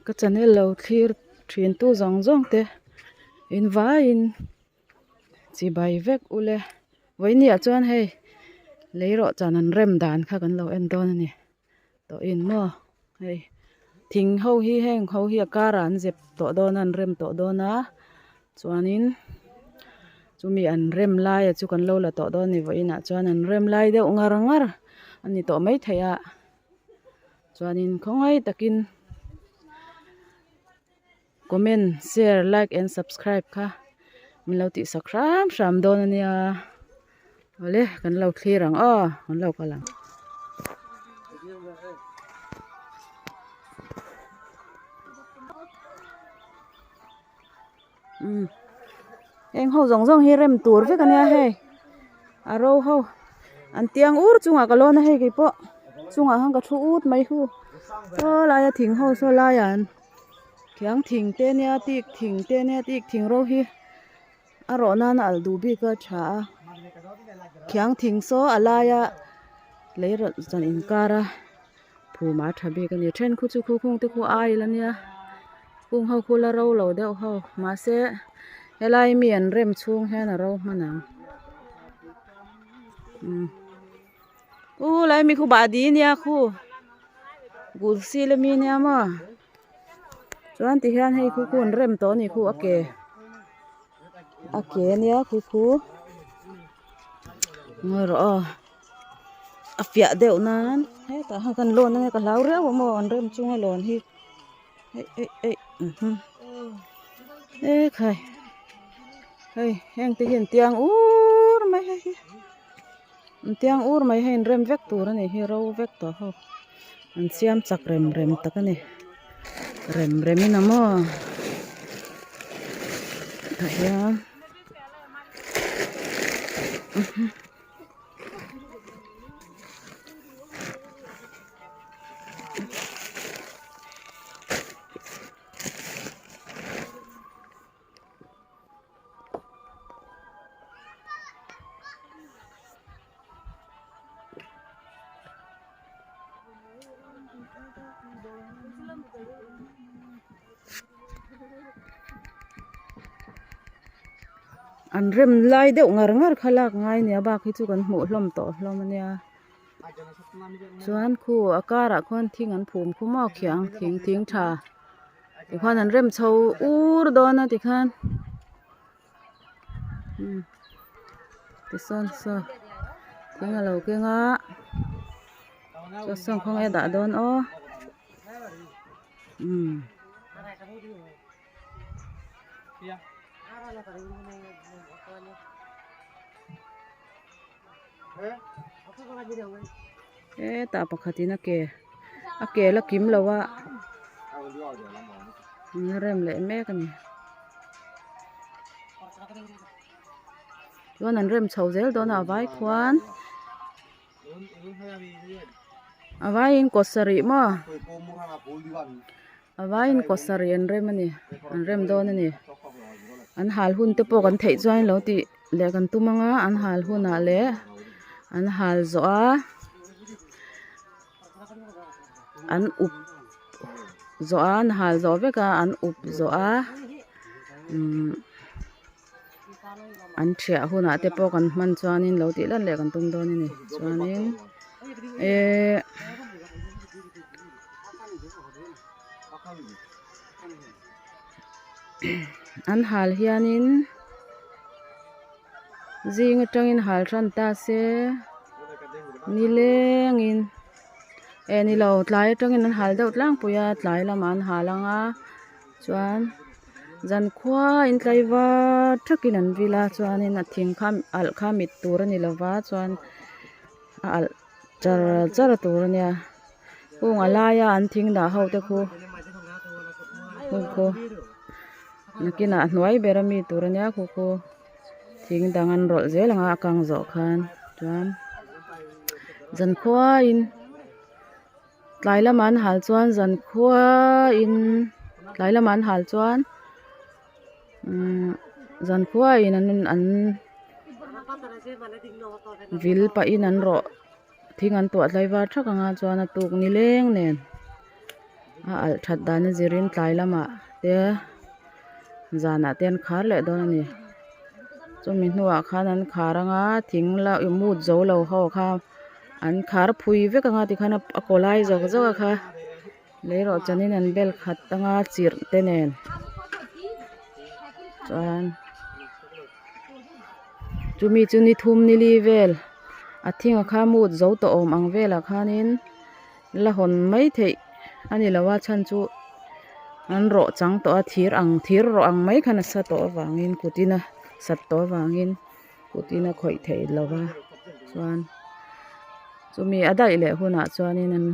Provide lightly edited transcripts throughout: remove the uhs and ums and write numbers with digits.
Ka channel lo thlir thin tu zawng zawng te in vaiin chibai vek ule. Vawinia chuan hei lei rawh chan an rem dan kha kan lo en dawn a ni. Tawh in maw hei thing ho hi heng ho hi a karah an zep tawh dawn a an rem tawh dawn a chuanin chumi an rem laia chu kan lo la tawh dawn a ni vawiinah chuan an rem lai deuh ngar ngar a ni tawh maithei a chuanin khawngaih takin comment share like and subscribe kha min lo tih sak hram hram dawn a nia awle kan lo thlir ang aw kan lo kal ang. Umm heng ho zawng zawng hi rem tur vek a nia hei a ro ho an tiang ur chungah ka lawn a hei keipawh chungah khan ka thu ut mai hu saw laia thing ho saw laiah an Khiang thing te nia tik thing te nia tik thing ro hi a rawh nan a alh duh bik a tha a khiang thing saw a laia lei rawn chuan inkar a phum a tha bik a ni then khu chu khu khung te khu ai la nia kung ho khu la ro lo deuh ho mahse helai mi an rem chhung hian a ro hman ang umm u lai mi khu bahdi nia khu gul sil ami nia maw. Chuan ti hian hei khu khu an rem tawh a ni khu a ke a ke ania khu khu ngawi rawh aw a fiah deuh nan hetah hian kan lawn ania ka hlau riau a maw an rem chunga lawn hi eih eih eih ekhai hei heng te hi an tiang ur mai hei hi an tiang ur mai hei an rem vek tur a ni hi ro vek tawh ho. An siam chak rem rem tak a ni rem rem in a maw tah hian An rem lai deuh ngar ngar kha lak ngai nia bak hi chu kan hmuh hlawm tawh hlawm a nia chuan khu a karah khuan thing an phum khum a khiang thing thing tha tikhuan an rem chho ur dawn a tikhan. Tisawn saw thing a lo keng a saw sawn khawnge a dah dawn aw umm. Hetah pakhatin a ke a ke la kim lo a an la rem leh mek a ni chuan an rem chho zel dawn a a vai khuan a vaiin kaw sarih maw a vaiin kaw sarih an rem a ni an rem dawn a ni an hal hun te pawh kan theih chuan lo tih leh kan tum ang a an hal hunah leh an hal zawh a an up zawh a an hal zawh vek a an up zawh a umm an thiah hunah te pawh kan hman chuanin lo tih lan leh kan tum dawn a ni chuanin ehh. An hal hianin zing atangin hal hran ta se nilengin eh ni lo tlai atangin an hal deuh tlangpui a tlai lamah an hal ang a chuan zankhua in tlaivar thakin an vil a chuanin a thing kha alh kha mit tur a ni lova chuan a alh char char tur a nia. Kung a laia an thing dah ho te khu khu khu nakinah a hnuai ber ami tur ania khu khu thing dang an rawlh zel ang a a kang zawh khan chuan zankhuain tlai lamah an hal chuan zankhuain tlai lamah an hal chuan umm zankhuain an an vil pahin an rawh. Thing an tuah tlai var thak anga chuan a tuk ni leng nen A alh that dan a zirin tlai lamah te zanah te an khar leh dawn a ni chumi hnuah khan an khar anga thing la mut zo lo ho kha an khar phui vek anga tikhan a kaw lai zawk zawk a kha leirawh chanin an bel khat anga chirh te nen chuan chumi chu ni thum ni li vel a thing a kha mut zo tawh awm ang velah khanin la hawn mai theih a ni lo a chhan chu an rawh chang tawh a thir ang thir rawh ang mai khan a sa tawh avangin kut in a sat tawh avangin kut in a khawih theih lo va chuan chumi a daih leh hunah chuanin an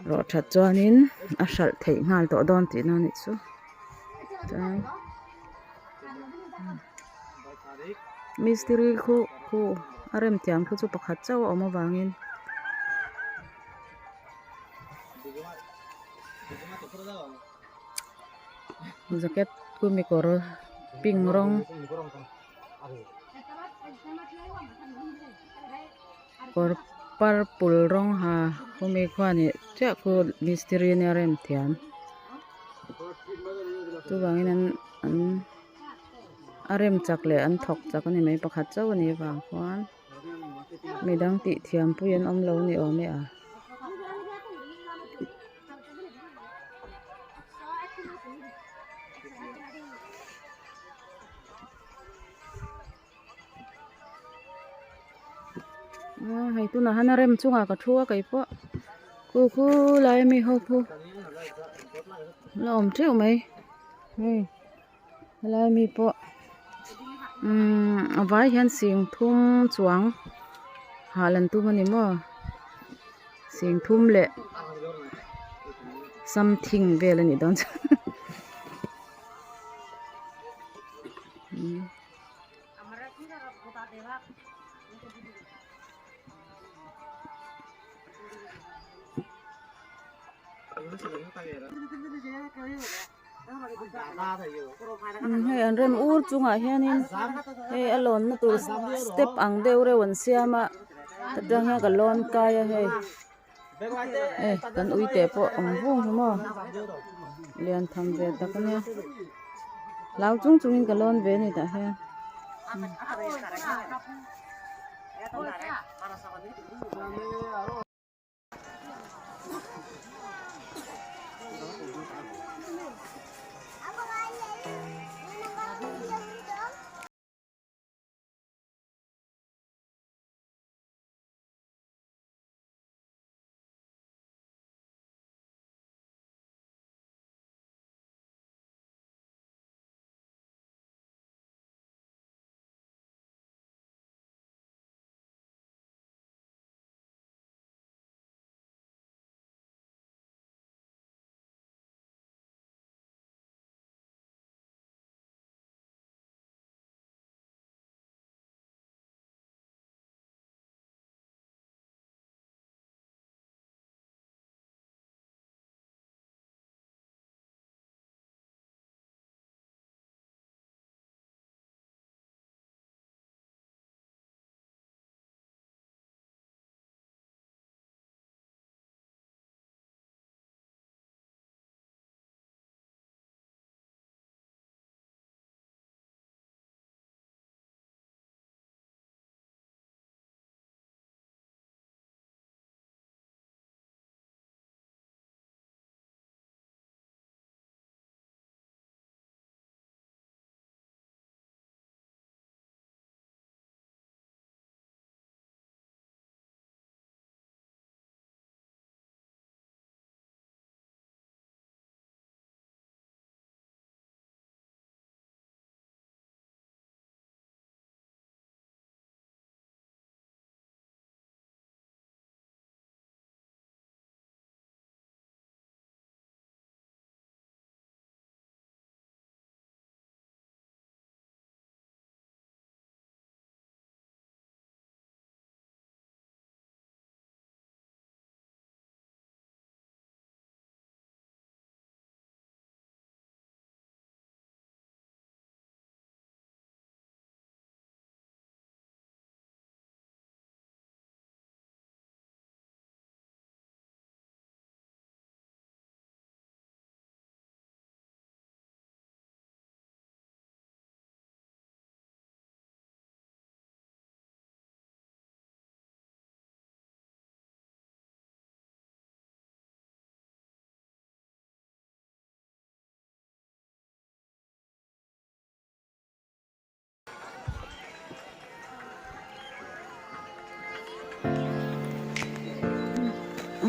rawh that chuanin a hralh theih nghal tawh dawn tihna a nih chu chuan mistiri khu khu a rem thiam khu chu pakhat chauh a awm avangin. Jacket kumi kawr pink rawng kawr purple rawng ha khumi khuanin chiah khu mistiri nia rem thiam chuvangin an an a rem chak leh an thawk chak a ni mai pakhat chauh a nih avang khuan. Midang tih thiam pui an awm lo ni awm e a. Aaa hei tunah hian a rem chungah ka thu a keipawh khu khu lai ami ho khu la awm teuh mai hei. Helai mi pawh umm a vai hian sing thum chuang hah lan tum a ni maw sing thum leh something vel a nih dawn chuan Hei an rem ur chungah hianin hei a lawnna tur step ang deuh reuh an siam a ta tang hian ka lawn kai a hei hei kan uite pawh awm vung hi maw lian tham ve tak a nia hlau chung chungin ka lawn ve a ni tah hian.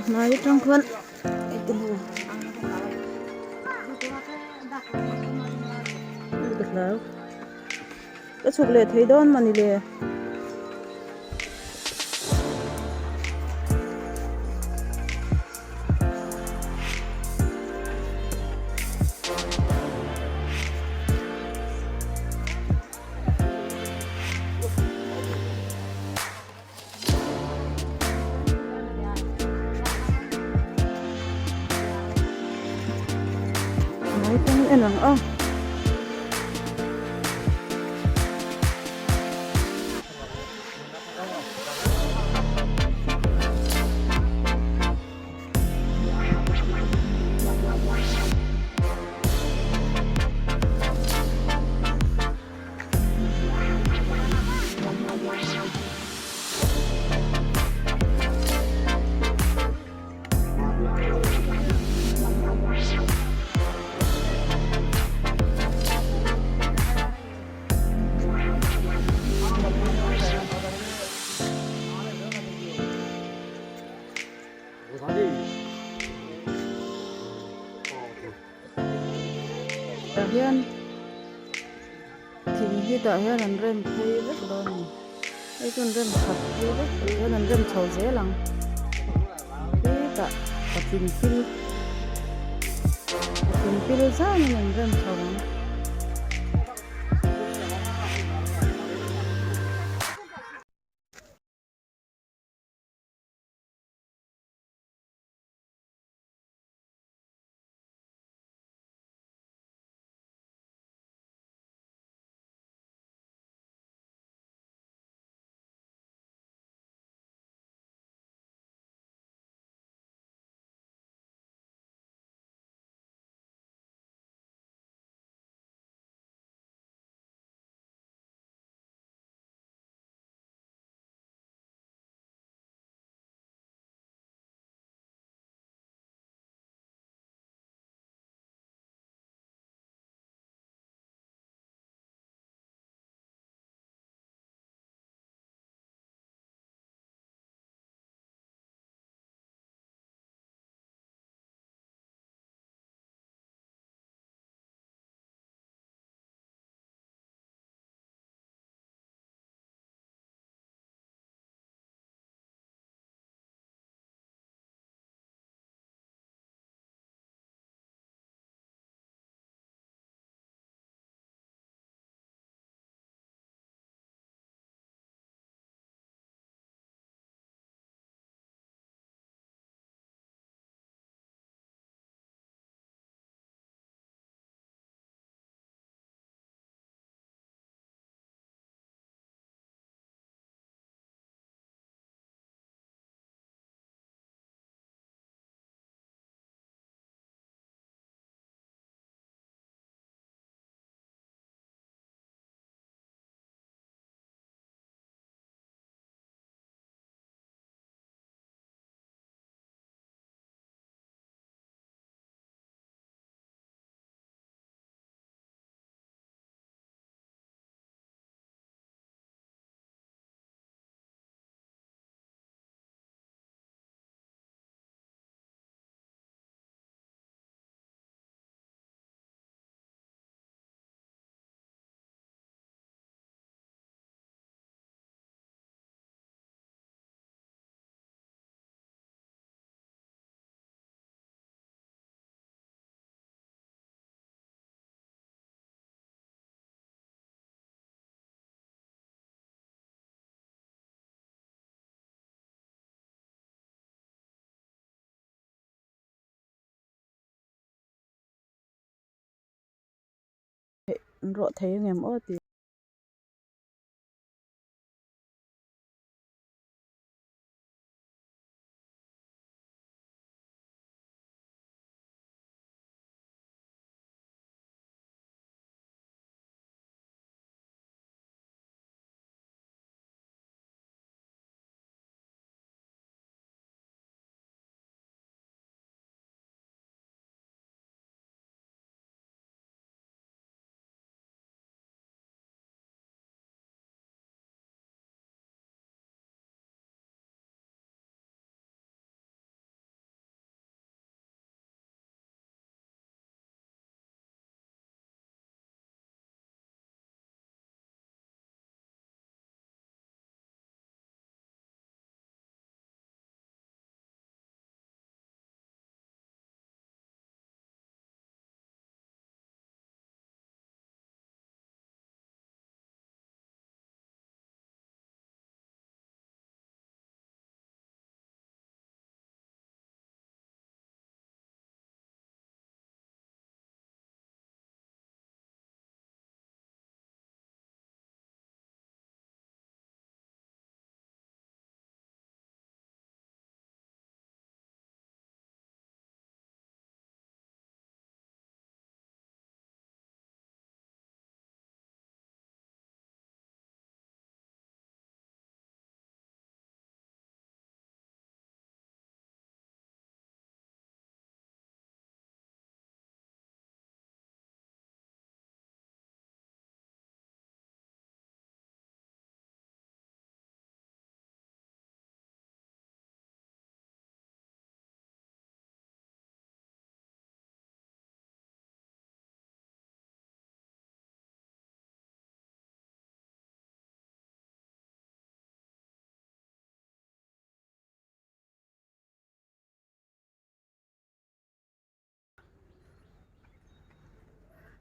Hnai atang khuan ka hlau ka chhuk leh thei dawn mawni le. En ang a. Tah hian thing hi tah hian an rem phei vek dawn a ni hei chu an rem khat phei vek tah hian an rem chho zel ang hetah patling pil patling pil zan in an rem chho ang. An rawh thei angem aw tih.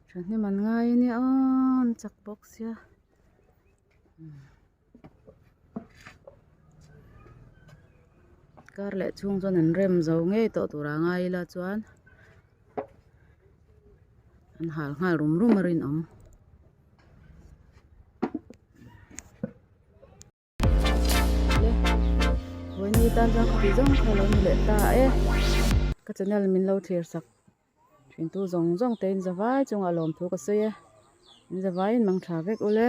Thahnem an ngai a nia aw an chak bawk sia. Kar leh chhung chuan an rem zo ngei tawh tur a ngai ila chuan an hal nghal rum rum a rinawm. Le vawiin tan chuan khawpui zawng kha lo ni leh ta e ka channel min lo thlir sak thin tu zawng zawng te in zavai chungah lawmthu ka sawi e in zavaiin mang tha vek ule.